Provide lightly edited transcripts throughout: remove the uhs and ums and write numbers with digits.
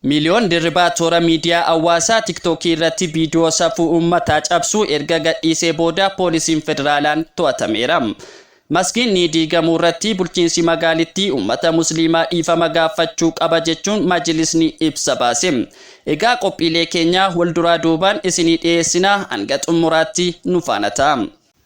Miiliyoon Dirribaa toora miidiyaa hawaasaa Tiktookii irratti viidiyoo safuu uummataa cabsuu erga gadhiisee booda poolisiin federaalaan to'atameera. Masgiinni diigamuu irratti bulchiinsi magaalittii uummata musliimaa dhiifama gaafachuu qaba jechuun majilisni ibsa baase. Egaa qophiilee keenya wal duraa duubaan isinii dhiyeessinaa, hanga xumuraatti nu faana ta'a.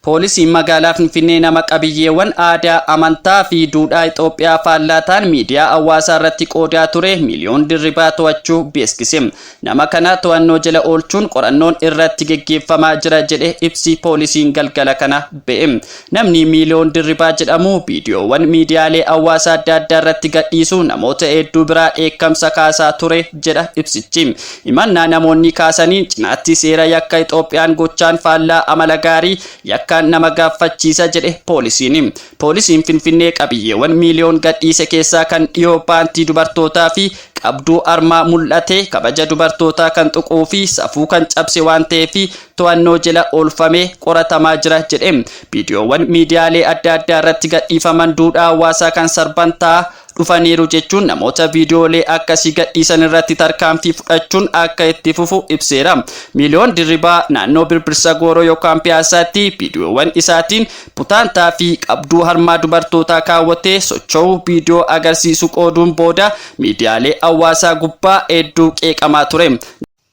Poolisiin magaalaa Finfinnee nama qabiyyeewwan aadaa, amantaa fi duudhaa Itoophiyaa faallaa ta'an miidiyaa hawaasaa irratti qoodaa ture Miiliyoon Dirribaa to'achuu beeksise. Nama kana to'annoo jala oolchuun qorannoon irratti geggeeffamaa jira jedhe ibsi poolisiin galgala kana ba'e. Namni Miiliyoon Dirribaa jedhamu viidiyoowwan miidiyaalee hawaasaa adda addaa irratti gadhiisu namoota hedduu biraa dheekkamsa kaasaa ture jedha ibsichi. Himannaa namoonni kaasanii cinaatti seera yakka Itoophiyaan gochaan faallaa amala gaarii yakkaan nama gaafachiisa jedhe poolisiin. Poolisiin Finfinnee qabiyyeewwan Miiliyoon gadhiise keessaa kan dhiyoo paantii dubartootaa fi qabduu armaa mul'ate kabaja dubartootaa kan tuquu fi safuu kan cabse waan ta'eef to'annoo jala oolfamee qoratamaa jira jedhe. Viidiyoowwan miidiyaalee adda addaa irratti gadhiifaman duudhaa hawaasaa kan sarban ta'a dhufaniiru jechuun namoota viidiyoolee akkasii gadhiisan irratti tarkaanfii fudhachuun akka itti fufu ibseera. Miiliyoon Dirribaa naannoo Birbirsa Gooroo yookaan Piyaasaatti viidiyoowwan isaatiin putaantaa fi qabduu harmaa dubartootaa kaawwatee socho'uu viidiyoo agarsiisu qooduun booda miidiyaalee hawaasaa gubbaa hedduu qeeqamaa ture.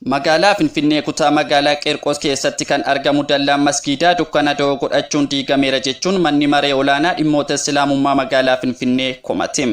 Magaalaa Finfinnee kutaa magaalaa Qeerqoos keessatti kan argamu dallaan masgiidaa dukkana da'oo godhachuun diigameera jechuun manni maree olaanaa dhimmoota Islaamummaa magaalaa Finfinnee komate.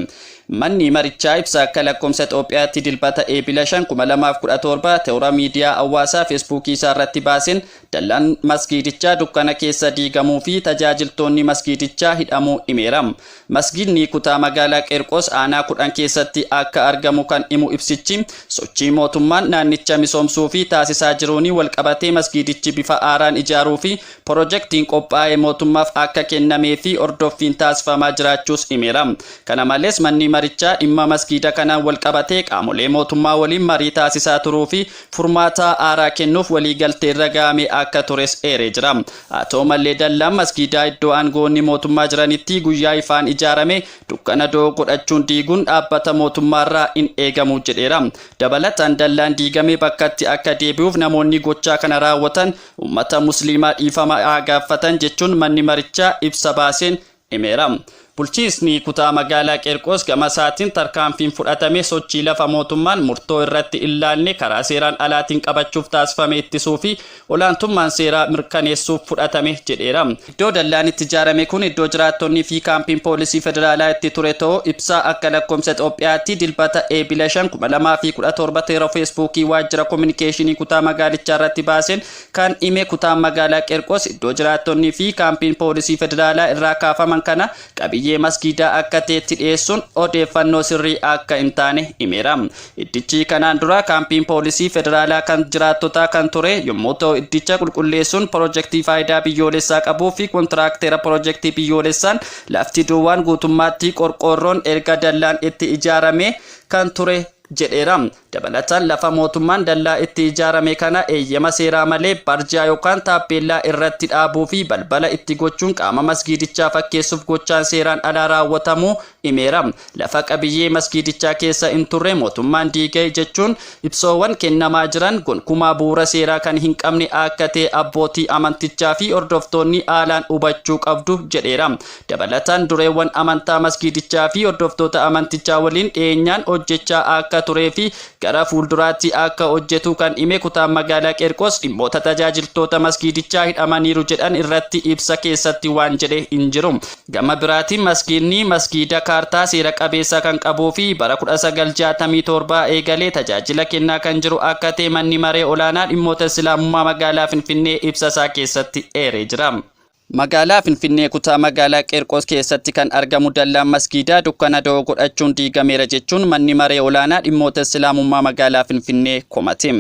Manni marichaa ibsa akka lakkoofsa Itoophiyaatti Dilbata Eebila 5 2017 toora miidiyaa hawaasaa Feesbuukii isaa irratti baaseen dallaan masgiidichaa dukkana keessa diigamuu fi tajaajiltoonni masgiidichaa hidhamuu himeera. Masgiidni kutaa magaalaa Qeerqoos aanaa 10 keessatti akka argamu kan himu ibsichi, sochii mootummaan naannicha misoomsuu fi taasisaa jiruun walqabatee masgiidichi bifa haaraan ijaaruu fi pirojektiin qophaa'ee mootummaaf akka kennamee fi hordoffiin taasifamaa jiraachuus himeera. Kana malees manni marichaa dhimma masgiida kanaan walqabatee qaamolee mootummaa waliin marii taasisaa turuu fi furmaata haaraa kennuuf waliigaltee irra ga'ame akka tures eeree jira. Haa ta'u malee dallaan masgiidaa iddoo aangoonni mootummaa jiranitti guyyaa ifaan ijaarame dukkana da'oo godhachuun diiguun dhaabbata mootummaarraa hin eegamu jedheera. Dabalataan dallaan diigame bakkatti akka deebi'uuf namoonni gochaa kana raawwatan uummata musliimaa dhiifama haa gaafatan jechuun manni marichaa ibsa baaseen himeera. Bulchiinsni kutaa magaalaa Qeerqoos gama isaatiin tarkaanfiin fudhatame sochii lafa mootummaan murtoo irratti hin laalle karaa seeraan alaatiin qabachuuf taasifame ittisuu fi olaantummaan seeraa mirkaneessuuf fudhatame jedheera. Iddoo dallaan itti ijaarame kun iddoo jiraattonnii fi kaampiin poolisii federaalaa itti ture ta'uu ibsaa akka lakkoofsa Itoophiyaatti Dilbata Eebila 5 2017 toora Feesbuukii waajjira kominikeeshinii kutaa magaalichaa irratti baaseen kan hime kutaan magaalaa Qeerqoos iddoo jiraattonnii fi kaampiin poolisii federaalaa irraa kaafaman kana qabiyyee masgiidaa akka ta'etti dhiyeessuun odeeffannoo sirrii akka hin taane himeera. Iddichi kanaan dura kaampiin poolisii federaalaa kan jiraattotaa kan ture yommuu ta'u, iddicha qulqulleessuun pirojektii faayidaa biyyoolessaa qabuu fi kontiraakteera pirojektii biyyoolessaan lafti duwwaan guutummaatti qorqoorroon erga dallaan itti ijaarame kan ture jedheera. Dabalataan lafa mootummaan dallaa itti ijaarame kana eeyyama seeraa malee barjaa yookaan taappeellaa irratti dhaabuu fi balbala itti gochuun qaama masgiidichaa fakkeessuuf gochaan seeraan alaa raawwatamuu himeera. Lafa qabiyyee masgiidichaa keessa hin turre mootummaan diige jechuun ibsoowwan kennamaa jiran gonkumaa bu'uura seeraa kan hin qabne akka ta'e abbootii amantichaa fi hordoftoonni haalaan hubachuu qabdu jedheera. Dabalataan dureewwan amantaa masgiidichaa fi hordoftoota amantichaa waliin dhiyeenyaan hojjechaa akka turee fi gara fuulduraatti akka hojjetu kan hime kutaan magaalaa Qeerqoos dhimmoota tajaajiltoota masgiidichaa hidhamaniiru jedhan irratti ibsa keessatti waan jedhe hin jiru. Gama biraatiin masgiidni masgiida kaartaa seera qabeessa kan qabuu fi bara 1967 eegalee tajaajila kennaa kan jiru akka ta'e manni maree olaanaa dhimmoota Islaamummaa magaalaa Finfinnee ibsa isaa keessatti eeree jira. Magaalaa Finfinnee kutaa magaalaa Qeerqoos keessatti kan argamu dallaan masgiidaa dukkana da'oo godhachuun diigameera jechuun manni maree olaanaa dhimmoota Islaamummaa magaalaa Finfinnee komate.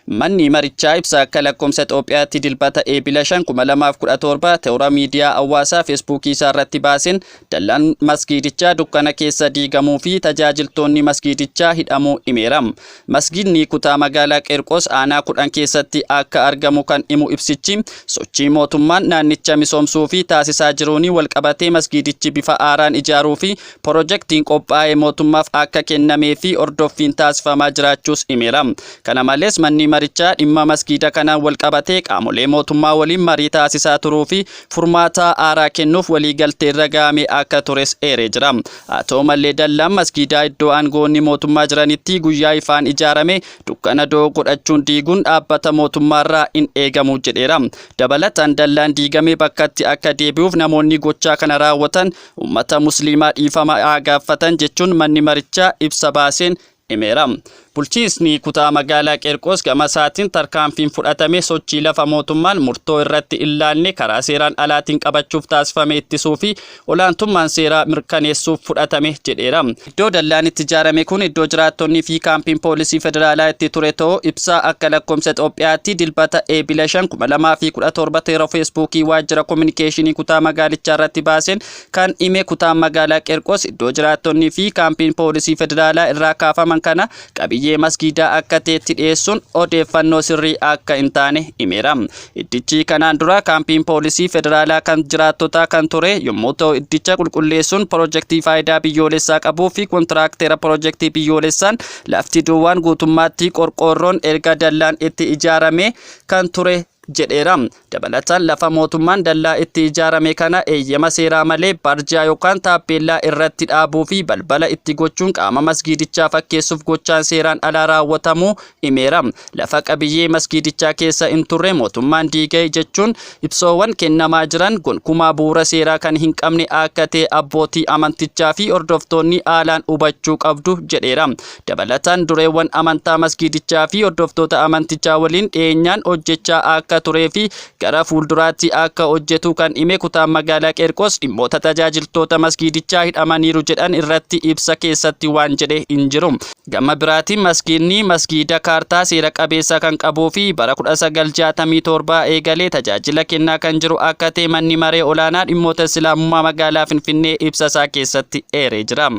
Manni marichaa ibsa akka lakkoofsa Itoophiyaatti Dilbata Eebila 5 2017 toora miidiyaa hawaasaa Feesbuukii isaa irratti baaseen dallaan masgiidichaa dukkana keessa diigamuu fi tajaajiltoonni masgiidichaa hidhamuu himeera. Masgiidni kutaa magaalaa Qeerqoos aanaa 10 keessatti akka argamu kan himu ibsichi, sochii mootummaan naannicha misoomsuuf misoomsuu fi taasisaa jiruun walqabatee masgiidichi bifa haaraan ijaaruu fi pirojektiin qophaa'ee mootummaaf akka kennamee fi hordoffiin taasifamaa jiraachuus himeera. Kana malees manni marichaa dhimma masgiida kanaan walqabatee qaamolee mootummaa waliin marii taasisaa turuu fi furmaata haaraa kennuuf waliigaltee irra gahame akka tures eeree jira. Haa ta'u malee dallaan masgiidaa iddoo aangoonni mootummaa jiranitti guyyaa ifaan ijaarame dukkana doo godhachuun diiguun dhaabbata mootummaarraa hin eegamu jedheera. Dabalataan dallaan diigame bakkatti akka deebi'uuf namoonni gochaa kana raawwatan uummata musliimaa dhiifama haa gaafatan jechuun manni marichaa ibsa baaseen himeera. Bulchiinsi kutaa magaalaa Qeerqoos gama isaatiin tarkaanfiin fudhatame sochii lafa mootummaan murtoo irratti ilaalle karaa seeraan alaatiin qabachuuf taasifame ittisuu fi olaantummaan seeraa mirkaneessuuf fudhatame jedheera. Iddoo dallaan itti ijaarame kun iddoo jiraattonnii fi kaampiin poolisii federaalaa itti ture ta'uu ibsaa akka lakkoofsa Itoophiyaatti Dilbata Eebila 5 2017 teera Feesbuukii waajjira kominikeeshinii kutaa magaalichaa irratti baaseen kan hime kutaan magaalaa Qeerqoos iddoo jiraattonnii fi kaampiin poolisii federaalaa irraa kaafaman kana qabiyyee masgiidaa akka ta'etti dhiyeessuun odeeffannoo sirrii akka hin taane himeera. Iddichi kanaan dura kaampiin poolisii federaalaa kan jiraattotaa kan ture yommuu ta'u iddicha qulqulleessuun pirojektii faayidaa biyyoolessaa qabuu fi kontiraakteera pirojektii biyyoolessaan lafti duwwaan guutummaatti qorqoorroon erga dallaan itti ijaarame kan ture jedheera. Dabalataan lafa mootummaan dallaa itti ijaarame kana eeyyama seeraa malee barjaa yookaan taappeellaa irratti dhaabuu fi balbala itti gochuun qaama masgiidichaa fakkeessuuf gochaan seeraan alaa raawwatamuu himeera. Lafa qabiyyee masgiidichaa keessa hin turre mootummaan diigee jechuun ibsoowwan kennamaa jiran gonkumaa bu'uura seeraa kan hin qabne akka ta'e abbootii amantichaa fi hordoftoonni haalaan hubachuu qabdu jedheera. Dabalataan dureewwan amantaa masgiidichaa fi hordoftoota amantichaa waliin dhiyeenyaan hojjechaa akka turee fi gara fuulduraatti akka hojjetu kan hime kutaan magaalaa Qeerqoos dhimmoota tajaajiltoota masgiidichaa hidhamaniiru jedhan irratti ibsa keessatti waan jedhe hin jiru. Gama biraatiin masgiidni masgiida kaartaa seera qabeessa kan qabuu fi bara 1967 eegalee tajaajila kennaa kan jiru akka ta'e manni maree olaanaa dhimmoota Islaamummaa magaalaa Finfinnee ibsa isaa keessatti eeree jira.